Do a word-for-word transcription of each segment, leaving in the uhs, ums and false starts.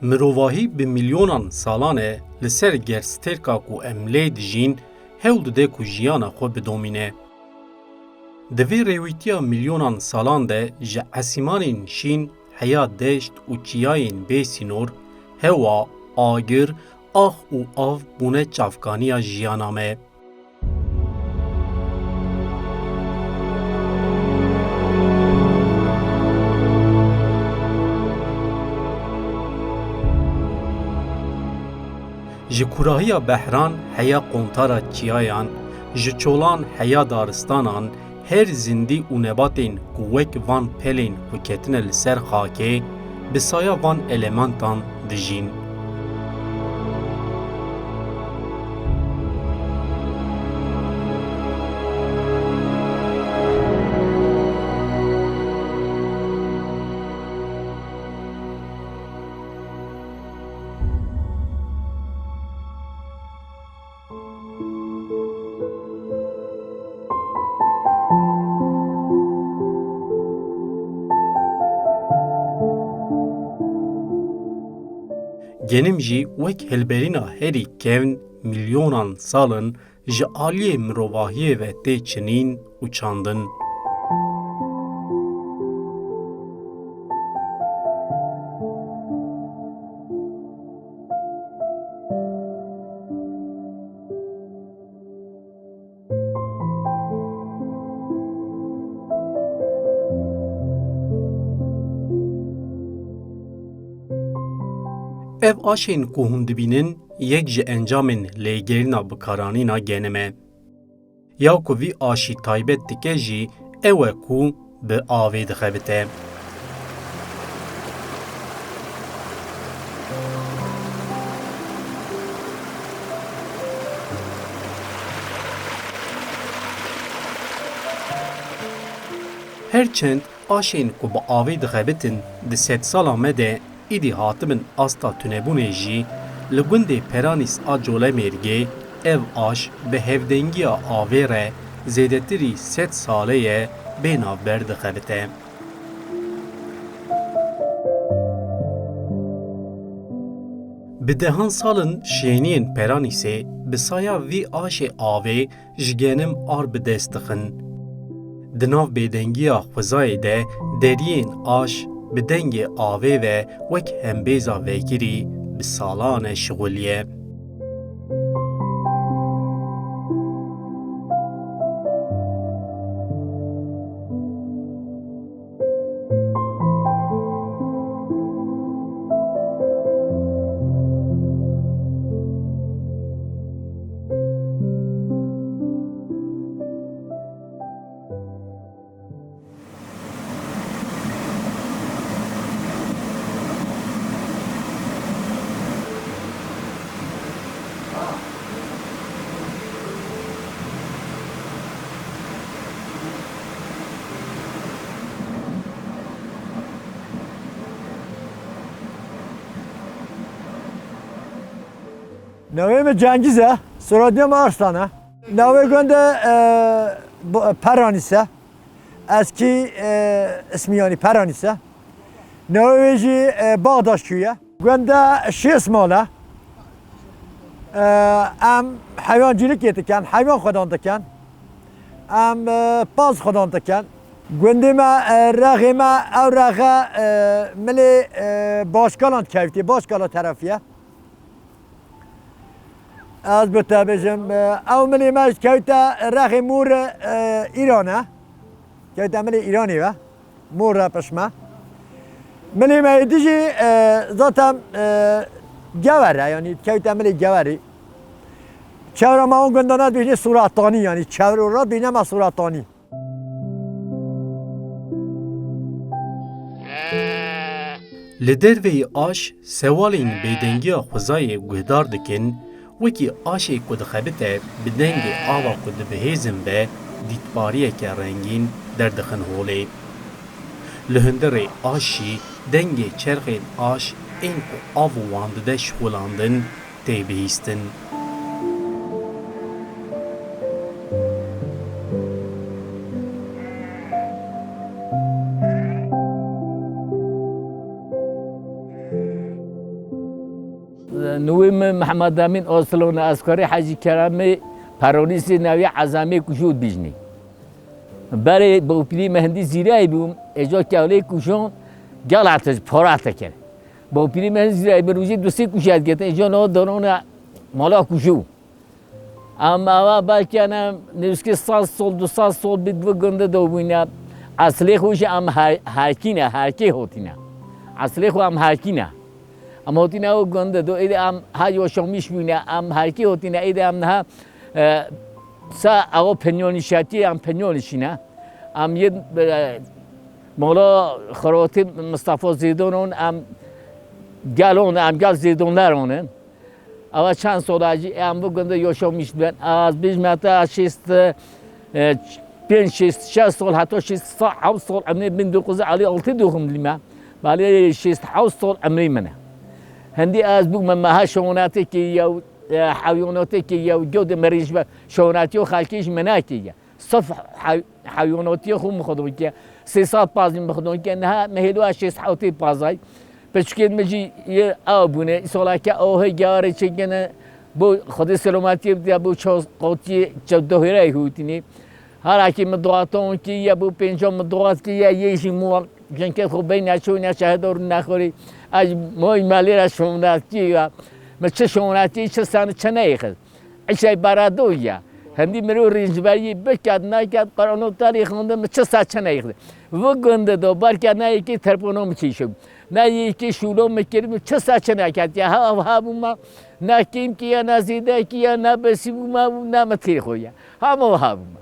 Mirovahî bi milyonan salan e li ser gerstêrka ku em lê dijîn hewl dide ku jiyana xwe bidomîne. Di vê rêwîtiya milyonan salan de ji esîmanên şîn heya deşt û çiyayên bê sînor, hewa, agir, ax û av bûne çavkaniya jiyana me. Ji kûrahiya behran heya qontara çiyayan, ji çolan heya daristanan, her zindî û nebatên ku wek van pelên ku ketine li ser xakê, bi saya van elementan dijîn. Genim jî wek hilberîna herî kevn milyonan sal in ji aliyê mirovahiyê ve tê çinîn û çandin. Ev aşên ku hûn dibînin, yek ji encamên lêgerîna bikaranîna genim e. Ya ku vî aşî taybet dike jî ew e ku bi avê dixebite. Her çend aşên ku bi avê dixebitin di sedsala me de êdî hatibin asta tunebûnê jî, li gundê Peranîs a Colemêrgê ev aş bi hevdengiya avê re zêdetirî sed salê ye bê navber dixebite. Bi dehan sal in şêniyên Peranîsê bi saya vî aşê avê ji genim ar bi dest dixin. Di nav bêdengiya xwezayê de deriyên aş bi dengê avê ve wek hembêza vekirî bi salan e şixuliye. Navê min Cengîz e, soyadê min Arslan e. Navê gund e, e, bu-, Peranîs e. Eskî, e, ismî yanî Peranîs e. Navê wê jî, e, Bağdaş köyü ye. Gund e şêst mal e. E, em heywancîlikê dikin, heywan xwedan dikin. Em, e, paz xwedan dikin. Gundê me, e, rexê me, ew rexe, e, milê, e, Başkalan dikevtê, Başkala terefî ye. Ez bi te bêjim, e, ew milê me kewte rexê mor, e, Îran e. Kewte milê Îranê ve. Mor e pişme. Milê me yê dijî, e, zaten, e, gewer e, yanî kewte milê gewerî. Çewra me wan gundana dibêjne Suratanî, yanî çewra dibêjne me Suratanî. Li derveyî aş sewalên bêdengiya xwezayê guhdar dikin, wekî aşê ku dixebite bi dengê ava ku dibihêzin ve dîtbariyeke rengîn derdixin holê. Li hundirê aş jî dengê çerxên aş ên ku av wan dide şixulandin, tê bihîstin. Wê min Mihemed Emîn Aslan Eskarî Hecî Keremê Peronîsê navê Ezemê Kujû dibîjnî. Berê bopîrî min hindî zîreyê bûm, êca kewlê kujon gel hatiş, para te kir. Bopîrî min hindî zîreyê bi rojê du sê kujê digetin, êca no dorona mala Kujû. Em ava belkî ne nêzîkî sed sol, du sed sol bî di vî gundê de bûne. Eslê xwe jî em her-, herkî ne, herkê hotîne. Eslê xwe em herkî ne. Em hotîne ew gundê de, êdî em ha yaşamîş bûne, em herkî hotîne, êdî em niha, e, sa ew penyonîşetî, em penyonîşîne. Em yê, e, mala xirotî Mistefa Zêdon in, em gel in, em gel Zêdonler in. Ava çend sola jî em vî gundê yaşamîş dibin. Ez bêjme te şêst, e, pênc, şêst, şeş sol, heta şêst heft sol emrê bin dokuz elli altı doğumluyum ben. Belê şêst heft sol emrê min e. Hindî ez bûme meha şonatekê yew, e, hewyonatekê yew, gode merî ji şonatiyo xelkê ji me nakiriye. Sif hew-, hewyanatiyê xwe min xwedon kiriye. Sê sed pazî min xwedon kiriye. Niha me hêlo şêst hewtê pazay. Piçikên min jî yê ew bûne. Îsaleke ew hê geyarê çêkene. Bo Xwedê selametiyê bide, bo çar qatiyê çe dohêreyê hûtinî. Herakî min duatan kiriye, bo pênca min duat kiriye, yê jî mor. Jinkê xwe beyne çûne şehidor nexorî. Ez moy me lê re şonatkî ya. Me çi şonatkî, çi sen çi neyxist. Îşey baradoya. Hindî mirov rêncberiyê biket, neket, Qur'ano terî xwendin, min çi saçe neyxdi. Vî gundê de berke ne yekê terpono min çîşim. Ne yekê şûlo min kir, min çi saçe neket. Ya ha, ha bûma, ne kêm kiye, ne zêde kiye, ne besî bûma, ne min têr xwe ye. Hema ha bûma.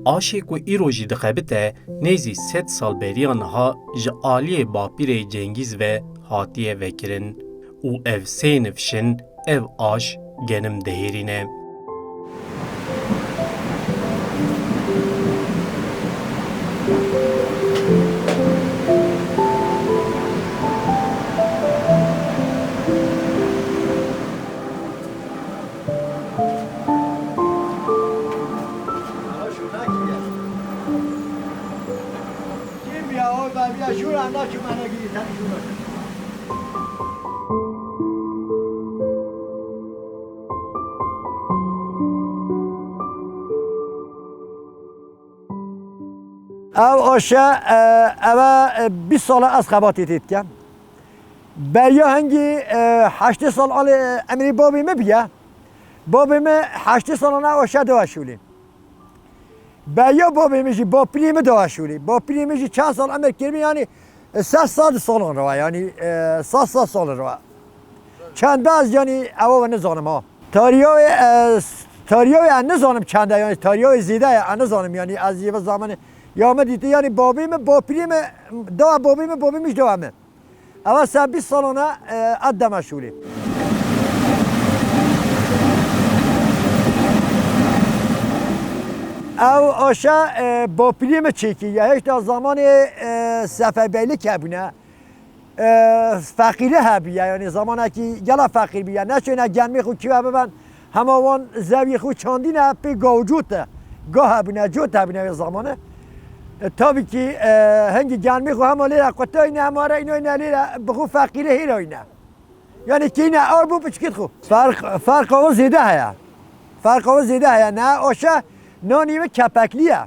Aşê ku îro jî dixebite, nêzî sed sal beriya niha ji aliyê bapîrê Cengîz ve hatiye vekirin û ev sê nifşin ev aş genim dihêrîne. Ev aşe, e, eve, e, bîst sala ez xebatê tê dikem. Beriya hingî, e, heştê sal alê emrê babê min bûye. Babê min heştê salan ev aşe diwa şûlê. Beriya babê min jî, bapirê min diwa şûlê. Bapirê min jî çend sal emir kiribî, yanî, e, sed, sed salan rewa, yanî, e, sed, sed sal rewa. Çend e ez, yanî, ewa we nizanim ha. Tariya wê, e, s-, tariya wê ez nizanim çend e, yanî, tariya wê zêde ye, ez nizanim, yanî, ez yê ve zamanê ya me dîtî, yanî, babê min, bapirê min, dewa babê min, babê min jî dewa min. Ewa se bîst salana, e, ez deme şûlê. Ew aşa, e, bapirê min çêkî ye. Hêşta zamanê, e, seferbeylik hebûne. E, feqîrî hebûye, yanî zamanekî gela feqîr bûye. Neçêne genmê xwe kî ve biben, hema wan zevî xwe çandîne pê gaw cot e. Ga hebûne, cot hebûne wê zamanê. E, tabii ki, e, hingî genmê xwe hema lê re qutayîne, hema re înoyne lê re bi xwe feqîrî hêrayîne. Yanî kîne ar bû piçkêt xwe. Ferq, ferqa wan zêde heye. Ferqa wan zêde heye. Ne aşe nanî wê kepeklî ye.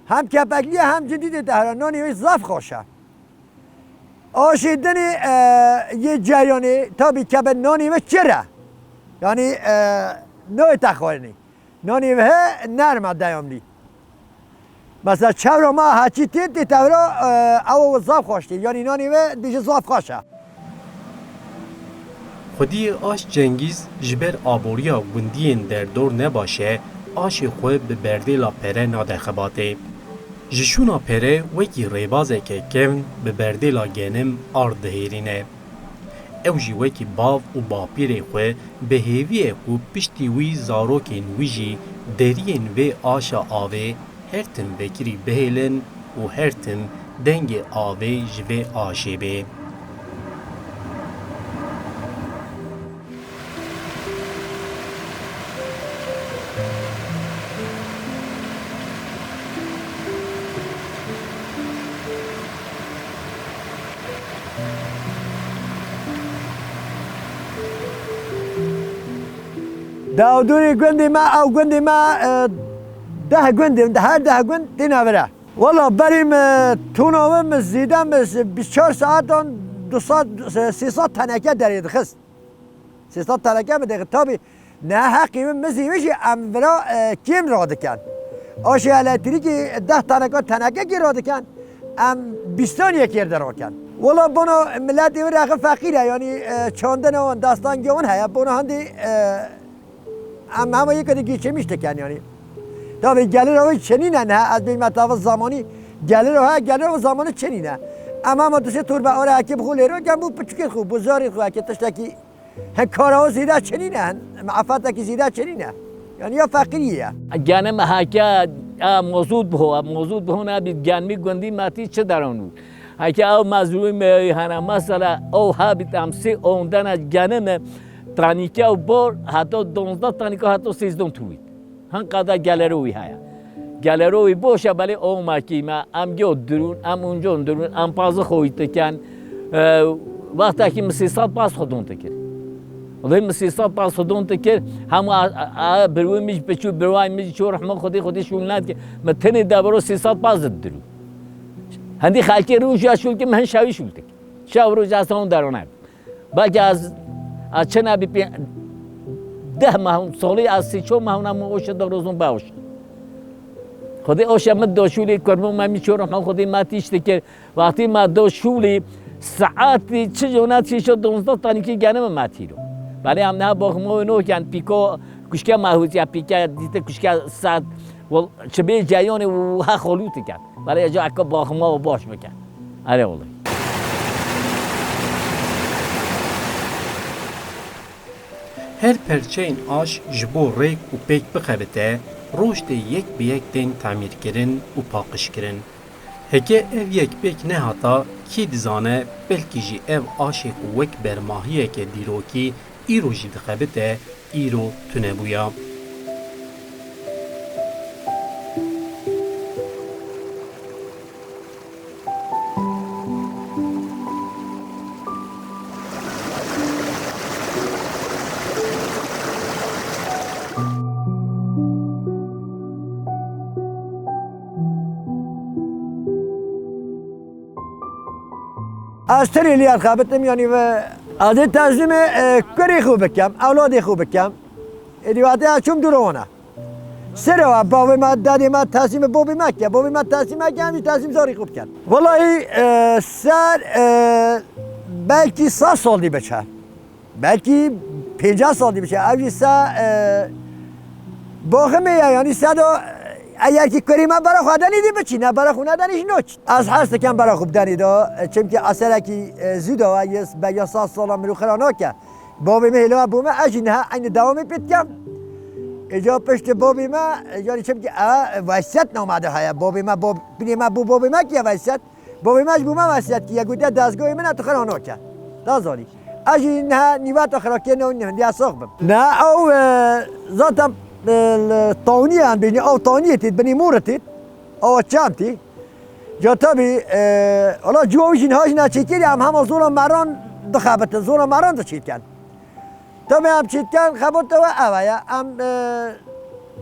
Hem kepeklî ye hem cindî dê te hera. Nanî wê zaf xweş e. Aşê dinê, e, yê ceryanê, tabî kebe nanê ve çir e. Yanî, e, nayê te xwarinê. Nanê ve he nerm e dewamlî. Mesela çewra ma heçî tê, tê tewra, e, ew zaf xweş tê. Yanî nanê ve dibêje zaf xweş e. Xwediyê Aş Cengîz ji ber aboriya gundiyên derdor nebaş e, aşê xwe bi berdêla pere nade xebatê. Ji şûna pere wekî rêbazeke kevn bi berdêla genim ard dihêrîne. Ew jî wekî bav û bapîrê xwe bi hêviyê ku piştî wî zarokên wî jî deriyên vê aşa avê her tim vekirî bihêlin û her tim dengê avê ji vê aşê bê. Dewdûrî gundê me, ew gundê me, e, deh gund in, her deh gund têne vir e. Wela berî min tûna wê min zêde min bîst çar saetan du sed, sê sed teneke derê dixist. Sê sed teneke min dixist. Tabî ne heqî min, min zî wî jî em vira, e, kêm radikin. Aşê elektrîkî deh teneka tenekekî radikin. Em bîstan yekê dirakin. Wela bona miletê wî rexin feqîr e, yanî, e, çandina wan, destangiya wan heye. Bona hindî, e, Em hema yek di geçirmiş dikin yanî. Tabii gelira wê çinîne ne, ez bêjme tava zamanî gelira he, gelira wê zamanî çinîne. Em hema dişê torbe ara ekê bi xwe lêro ken bû piçikê xwe, bû zarê xwe, ekê tiştekî hin kara o zêde çinîne, hin meafetekî zêde çinîne. Yanî ya feqîrî ye. Genim heke, e, mozût biho, e, mozût biho nebît, genmî gundî metî çi deranû. Heke ew mezrûyê me hene, mesela ew hebît em sê ondene genime, Tanîke û bor heta donzdeh tanîka heta sêzdon tûwît. Hinqada gelero wî heye. Gelero wî boş e, belê o makî me, em geo dirûn, em unco dirûn, em pazix xwe wî dikin. E, wextekî min sê sed pas xwe don dikir. Wextê min sê sed pas xwe don dikir, hemû a, a, a, birwê min jî piçû, birway min jî çû rehma Xwedê, Xwedê şûl nedike. Min tenê debero sê sed pas didirû. Hindî xelkê rûn jî ya şûl kim, hin şewî şûl dik. Şev roj ez hon derone. Belkî ez, ez çi nebî pê, deh meh hûn, salî ez sî ço meh hûn em oşe de rozon be oşe. Xwedê oşe min do şûlî, kurbon me mî çor hûn Xwedê me tîş dikir. Wextî me do şûlî, saetî çi jona tîşo donzdeh tanîkî genime me tîro. Belê em neha boxmo wê noken, pîko kuşke me hûtiya pîke, dîte kuşke sed, wal, çi bê ceyonê û ha xolû diket. Belê ca eke boxmo baş bike. Erê wele. Her perçeyên aş ji bo rêk û pêk bixebite, roj tê yek bi yek tên temîrkirin û paqijkirin. Heke ev yek pêk nehata, kî dizane, belkî jî ev aşê ku wek bermahiyeke dîrokî îro jî dixebite, îro tunebûya. Ez tenê lê xebitim, yanî ve ez ê teslîmê, e, kurê xwe bikim, ewladê xwe bikim. Êdî wextê ez çûm dûr wana. Sero bavê me, dadê me teslîmê bobê me kir. Bobê me teslîm me kir, em jî teslîm zarî xwe bikin. Wellahî, e, ser, e, belkî sed sal dî biçe. Belkî pênceh sal dî biçe. Ev jî se, e, boximê ye, yanî se do, e, eger kî kurê me bera xwe denî dî biçî, ne bera xwe nedenî jî noç. Ez hez dikem bera xwe bidenî do, e, çimkî eserekî, e, zû dawa, yê be ya sed sala mirû xira nake. Bavê me hêla bû me, ez jî niha eynî dewamê pê dikem. Îca piştî bavê me, yanî çimkî e, wesiyet name de heye. Bavê me, bo-, binê me bû bavê me kiye wesiyet. Bavê me ji bû me wesiyet kiye, gotiye dezgoyê min e, tu xira nake. Da zanî. Ez jî niha nîveta xira kê ne, ne, diya sax bim. Ne, ew, e, zaten, e, tawniye em bêjin, ew tawniye têt, binî mûr têt. Ew çem tê. Ya tabî, e, wala ciwa wî jî niha jî neçêkirî, em hema zora meran dixebitin, zora meran diçêkin. Tabî em çêkin, xebata we ev e, em, e,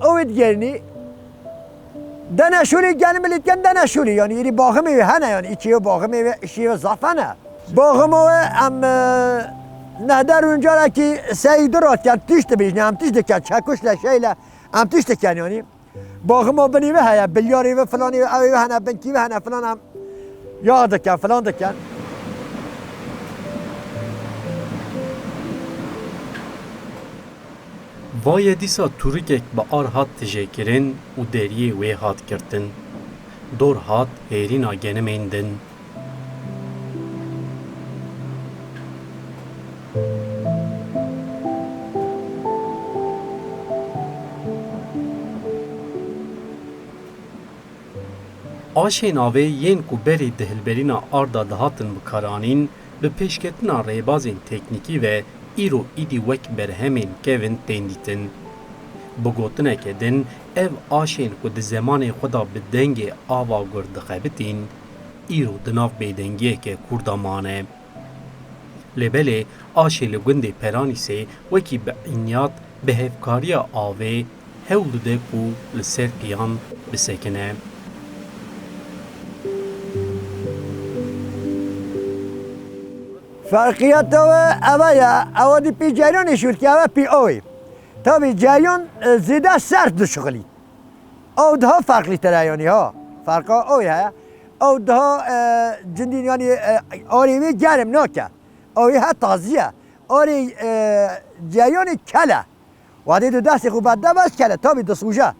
ew ê digerînî. Dene şûlî gelî milîtken dene şûlî, yanî êdî baximê wê hene, yanî îçê wê baximê wê, îşê wê zaf hene. Baxima we em, e, nehder û carekî seyî du rat ken, tişt dibêjin, em tişt diken, çekuş le, şey le, em tişt diken, yanî. Baxima binî ve heye, bilyarê ve, filanê ve, ew ê ve hene, binkî ve hene, filan em ya diken, filan diken. Vaye dîsa tûrikek bi ar hat tijêkirin û deriyê wê hat girtin. Dor hat hêrîna genimên din. Aşên avê yên ku berê di hilberîna arda dihatin bikaranîn, bi pêşketina rêbazên teknîkî ve îro îdî wek berhemên kevin tên dîtin. Bi gotineke din, ev aşên ku di zemanê xwe de bi dengê ava gur dixebitîn, îro di nav bêdengiyeke kûr de mane. Lê belê aşê li gundê Peranîsê wekî bi înyat, bi hevkariya avê hewl dide ku li ser piyan bisekine. Ferqiyeta we eve ye, ew dî pî ceryanê şûlkî, eve pî awê. Tabî ceryan, e, zêde sert dişixilî. Ew daha ferqlî tere yanî ha. Ferqa ew heye. Ew daha, e, cindîn yanî, e, arê wê germ nake. Ew ê he tazî ye. Arê, e, ceryanê kel e. Wadê tu destê xwe berde bes kele, tabî disûje.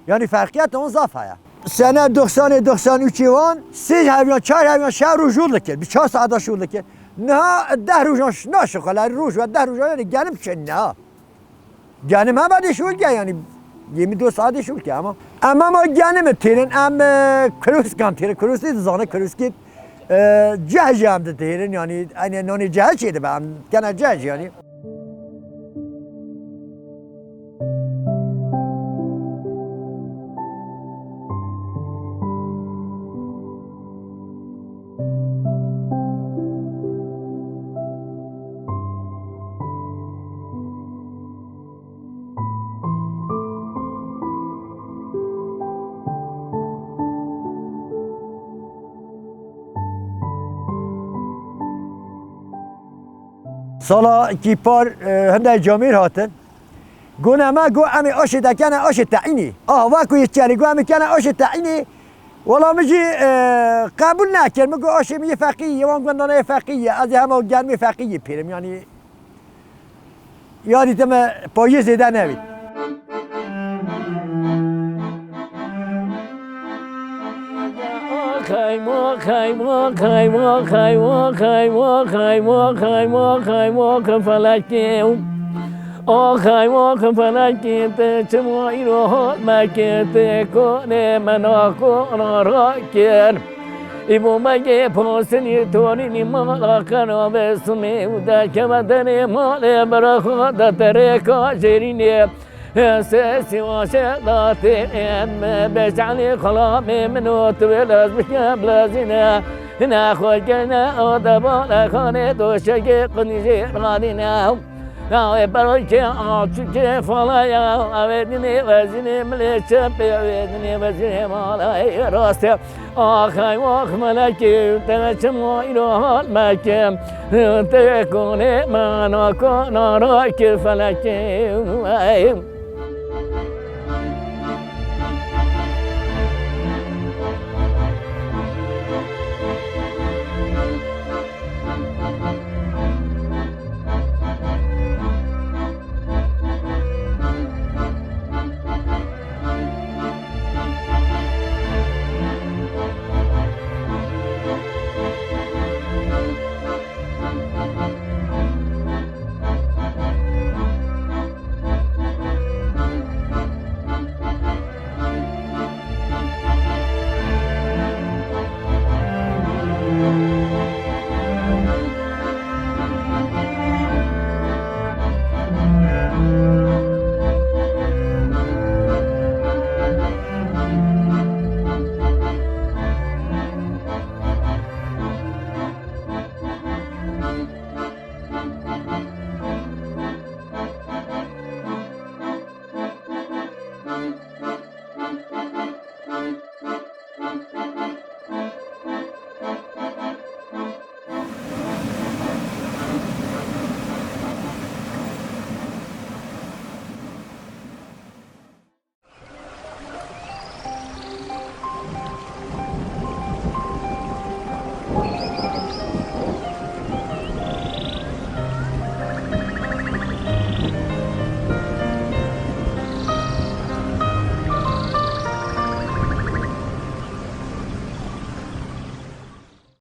Yanî ferqiyet on zaf heye. Sene doksanê doksan üçê wan sê hevyan, çar hevyan şev rû jûl dikir. Bi çar saeta şûl dikir. Niha deh rojan ş-, naşixile, roj ve deh rojan yanî genim çin niha. Genim hema dê şûl ke yanî yirmi dört saetê şûl ke ama. Em ama genim têrin, em, e, kuruskan têrin, kurusî dizane kurusî. E, ceh jî em didêrin, yanî, eynê nanê ceh çê dibe, em kene ceh jî, yanî. Sala kî par, e, hindek camêr hatin. Gone me got, "Em ê aşê dekene aşê teînê." Ah, va ku yê çerî got, "Em ê kene aşê teînê." Wela min jî, e, qebûl nekir. Min got, "Aşê min yê feqî yê, wan gundana yê feqî yê. Ez ê hema germê feqî yê pêrim." Yanî, ya dîtime payî zêde nebî. Axay, waxay, waxay, waxay, waxay, waxay, waxay, waxay, waxay, felekê. Axay, waxay, felekê, te çima îro hat mekir, te konê mena kona rakir. Îbo begê posinî torînî mala qena ve sumê û dekeve derê malê bira xwe de terê ka jêrînê. Sesî waşe datê en me beşanî xalamê min û tu wê lez bike bilezîne. Hine xwe gene o de bale xanê doşegê qinî jê radîne. Navê berokê açikê falaya, avê dinê vezinê milê çepê, avê dinê vezinê malay rastê. Axay, wax melekê, te çima îro hal meke. Te konê mana kona rakir felekê.